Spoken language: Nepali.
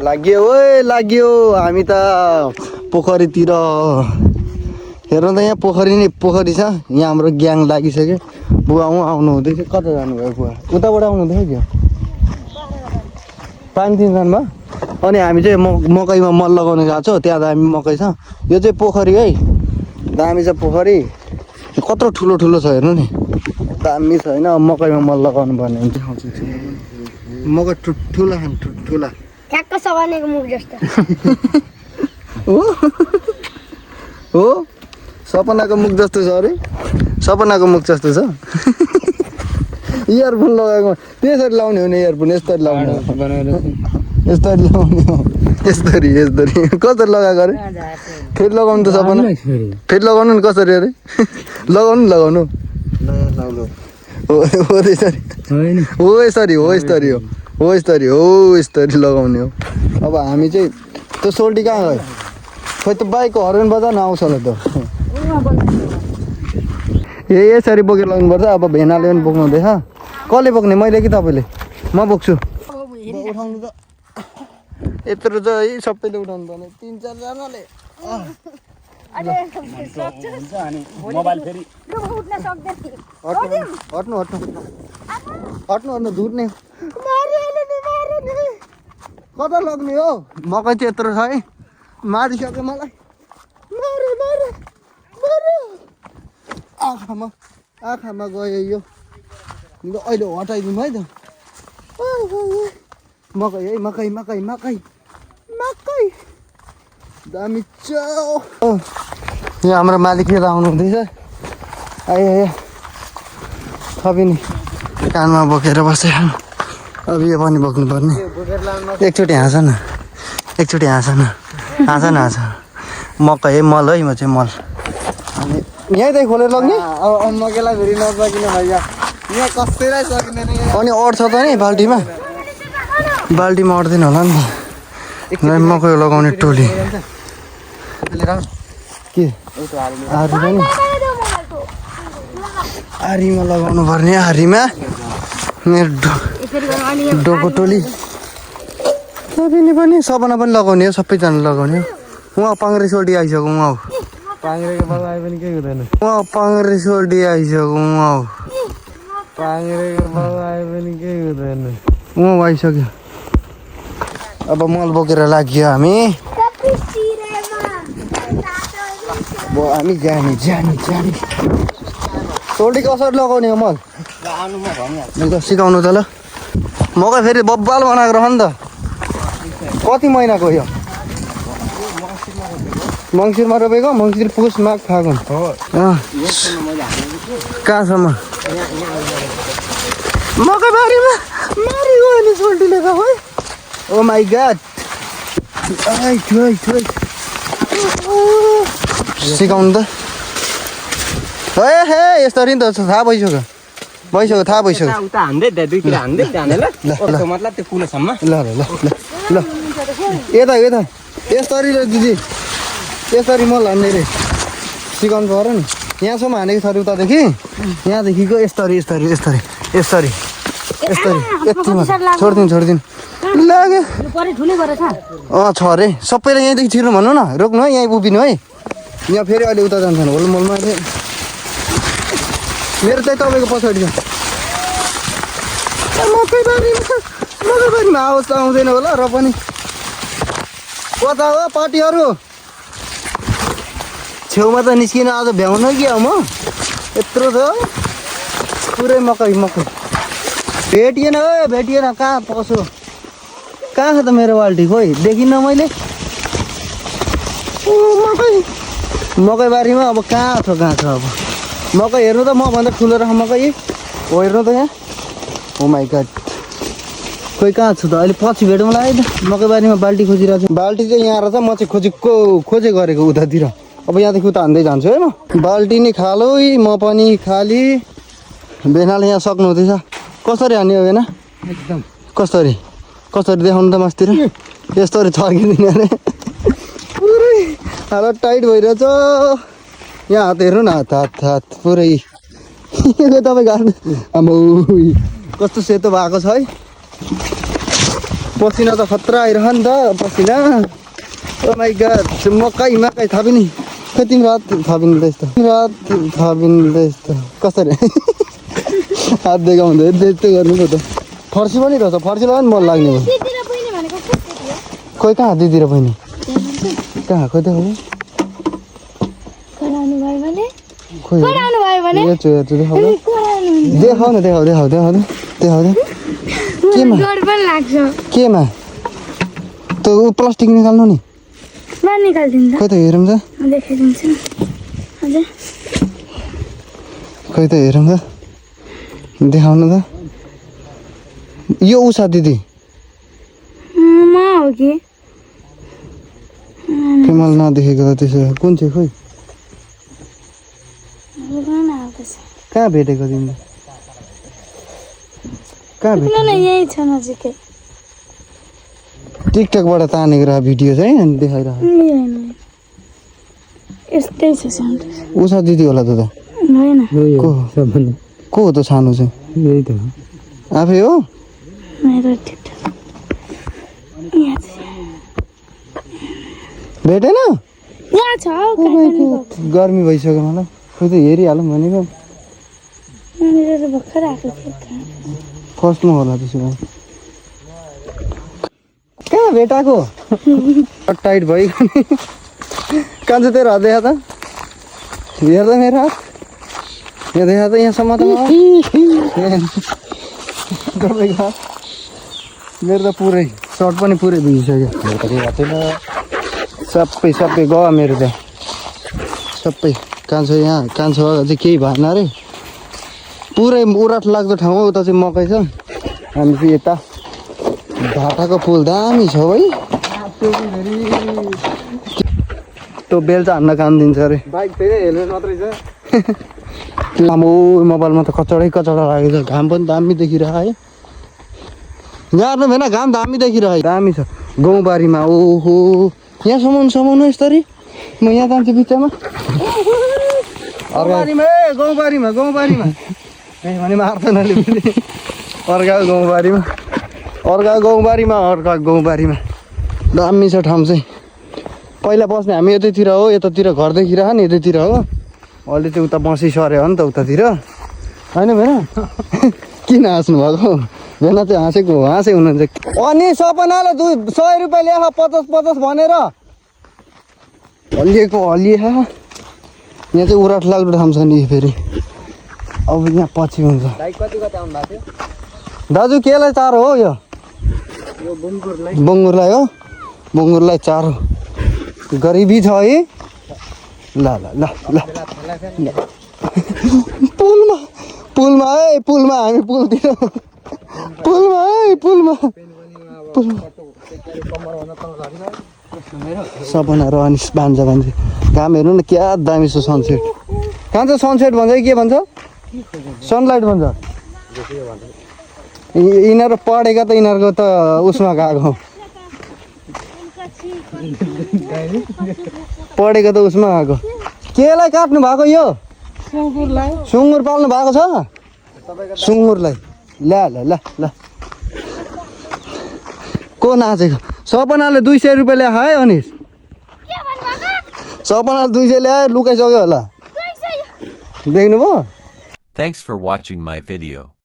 लाग्यो ओए लाग्यो हामी त पोखरीतिर हेर्नु त यहाँ पोखरी छ यहाँ हाम्रो ग्याङ लागिसक्यो बुवा आउनु हुँदैछ कता जानुभयो बुवा उताबाट आउनु हुँदैछ क्या पानी दिन जानुभयो अनि हामी चाहिँ मकैमा मल लगाउन गएको छौँ त्यहाँ दामी मकै छ यो चाहिँ पोखरी है दामी छ पोखरी कत्रो ठुलो ठुलो छ हेर्नु नि दामी छ होइन मकैमा मल लगाउनु पर्ने हुन्छ मकै ठुला खानु ठुला ठ्याक्क सपनाको मुख जस्तो हो सपनाको मुख जस्तो छ अरे सपनाको मुख जस्तो छ इयरफोन लगाएको त्यसरी लाउने हो नि इयरफोन यसरी लाउने यसरी लगाउने हो यसरी कसरी लगाएको अरे फेरि लगाउनु त सपना फेरि लगाउनु नि कसरी अरे लगाउनु हो यसरी लगाउने हो अब हामी चाहिँ त्यो सोल्टी कहाँ गयो खोइ त बाइकको हर्न बजाउन आउँछ होला त यसरी बोकेर लाउनुपर्छ अब भेनाले पनि बोक्नु हुँदैछ कसले बोक्ने मैले कि तपाईँले म बोक्छु उठाउनु त यत्रो छ है सबैले उठाउनु पर्ने 3-4 जनाले हट्नु धुर्ने कता लग्ने हो मकै चाहिँ यत्रो छ है मारिसक्यो मलाई आँखामा गयो यो अहिले हटाइदिउँ है त मकै है मकै दामी छ यहाँ हाम्रो मालिक लिएर आउनु हुँदैछ आयो थपिनी कानमा बोकेर बसे अब यो पनि बोक्नु पर्ने एकचोटि हाँस न मकै है मल है म चाहिँ मल अनि यहीँ खोलेर लग्ने मकैलाई फेरि नसकिने भैया यहाँ कसैलाई सकिँदैन अनि अट्छ त नि बाल्टीमा अट्दैन होला नि त मकै लगाउने टोली के आरी पनि आरीमा लगाउनु पर्ने आरीमा मेरो डोको टोली पनि सपना पनि लगाउने हो सबैजना लगाउने हो उहाँ पाङ्रे सोल्टी आइसक्यो उहाँ पाङ्रेको बाबु आए पनि केही हुँदैन उहाँ पाङ्रे सोल्टी आइसक्यो उहाँ पाङ्रेको बाबु आए पनि केही हुँदैन उहाँ आइसक्यो अब मल बोकेर लाग्यो हामी जाने सोल्टी कसरी लगाउने हो मल सिकाउनु त ल मकै फेरि बब्बाल बनाएको रह नि त कति महिनाको यो मङ्सिरमा रोपेको मङ्सिर पुस माघ फागुन कहाँसम्म मकै बारीमा मारिगयो नि सोल्टीले त है ओ माई गड सिकाउनु त हे यस्तरी नि त थाहा भइसक्यो उता हान्दै दुईतिर हान्दै जाने ल मतलब त्यो कुलोसम्म ल यता यसरी ल दिदी यसरी मल हान्ने रे सिकाउनु पर्यो नि यहाँसम्म हानेको छ अरे उतादेखि यहाँदेखिको यसरी यतिमा छोडिदिनु लाग्यो छ अरे सबैलाई यहीँदेखि छिर्नु भन्नु न रोक्नु है यहीँ उभिनु है यहाँ फेरि अहिले उता जान्छ होलमलमा मेरो चाहिँ तपाईँको पछाडि छ मकै बारीमा आवाज त आउँदैन होला र पनि कता हो पार्टीहरू छेउमा त निस्किन आज भ्याउन कि म यत्रो छ पुरै मकै भेटिएन कहाँ पसो कहाँ छ त मेरो बाल्टी खोइ देखिनँ मैले मकै बारीमा अब कहाँ छ अब मकै हेर्नु त मभन्दा ठुलो रह मकै हो हेर्नु त यहाँ ओ माई गड खोइ कहाँ छ त अहिले पछि भेटौँ है त मकै बारीमा बाल्टी खोजिरहेको छु बाल्टी चाहिँ यहाँ रहेछ म चाहिँ खोजे गरेको उतातिर अब यहाँदेखि उता हान्दै जान्छु है म बाल्टी नि खालो म पनि खाली भेनाले यहाँ सक्नु हुँदैछ कसरी हान्ने हो भेना एकदम कसरी देखाउनु त मासतिर यस्तरी थर्किँदैन अरे पुरै हालत टाइट भइरहेछ यहाँ हात हेर्नु न हात पुरै तपाईँको हात आम्बो कस्तो सेतो भएको छ है पसिना त खतरा आइरह नि त पसिना ओ माई गॉड मकै थापिनी खै तिम्रो हात थापिँदैछ त कसरी हात देखाउँदै त्यस्तै गर्नु पो त फर्सी पनि रहेछ फर्सी लगायो नि मन लाग्ने भयो दिदीले बहिनी भनेको कस्तो थियो खोइ कहाँ दिदी र बहिनी कहाँ खोइ देखाउनु कराउनु भयो भने खोइ कराउनु भयो भने हेर्छु देखाउनु कराउनु देखाउ केमा डर पनि लाग्छ केमा त्यो प्लास्टिक निकाल्नु नि म निकाल्दिनु त खोइ त हेरौँ त देखाइदिन्छु हजुर खोइ त हेरौँ त देखाउनु त यो उषा दिदी म हो कि फेमल नदेखेको त त्यसो भए कुन चाहिँ खोइ कहाँ भेटेको तिमीले कहाँ भेटेको यही छ नजिकै टिकटकबाट तानेको रह भिडियो चाहिँ अनि देखाइरह यस्तै छ साउन्ड उषा दिदी होला त होइन को हो त सानो चाहिँ यही त आफै हो मेरो टिकटक यहाँ छ भेटेन यहाँ छ हौ काठमाडौँको गर्मी भइसक्यो मलाई खोइ त हेरिहालौँ भनेको मेरो त भर्खर आएको थियो फर्स्टमा होला त्यसो भए कहाँ भेटाएको टाइट भयो कहाँ चाहिँ तेरो हात देखा त हेर त मेरो हात यहाँ देखा त यहाँसम्म त तपाईँको हात मेरो त पुरै सर्ट पनि पुरै भिजिसक्यो सबै गयो मेरो त्यहाँ सबै कान्छो यहाँ कान्छो चाहिँ केही भएन अरे पुरै उराट लाग्दो ठाउँ हो उता चाहिँ मकै छ हामी चाहिँ यता भाटाको फुल दामी छ है त्यो बेल्चा हान्न काम दिन्छ अरे बाइक फेरि हेलमेट मात्रै छ लामो मोबाइलमा त कचडै लागेको छ घाम पनि दामी देखिरह है यहाँ भएन घाम दामी देखिरह दामी छ गाउँबारीमा ओहो यहाँसम्म यस्तरी म यहाँ जान्छु बिचमा गाउँबारीमा ए भने मार्दैन अर्काको गाउँबारीमा दामी छ ठाउँ चाहिँ पहिला बस्ने हामी यतैतिर हो यतातिर घर देखिरह नि यतैतिर हो अहिले चाहिँ उता बसी सर्यो हो नि त उतातिर होइन भेना किन हाँस्नु भएको भेना चाहिँ हाँसै हुनुहुन्छ अनि सपनाले 100 रुपियाँ ल्याख 50 भनेर हल्लिएहा यहाँ चाहिँ उराट लाग्दो ठाउँ छ नि फेरि अब यहाँ पछि हुन्छ बाइक कति आउनु भएको थियो दाजु केलाई चारो हो यो बङ्गुरलाई हो बङ्गुरलाई चारो गरिबी छ है ल पुलमा हामी पुलतिर पुलमा सपना र अनिस बान्छ भन्छ घाम हेर्नु न क्या दामी छ सनसेट कहाँ चाहिँ सनसेट भन्छ कि के भन्छ सनलाइट भन्छ यिनीहरू पढेका त यिनीहरूको त उसमा गएको पढेको त उसमा गएको केलाई काट्नु भएको यो सुँगुर पाल्नु भएको छ सुँगुरलाई ल को नाचेको सपनाले 200 रुपियाँ ल्याए है अनिस सपनाले 200 ल्याए लुकाइसक्यो होला देख्नुभयो Thanks for watching my video.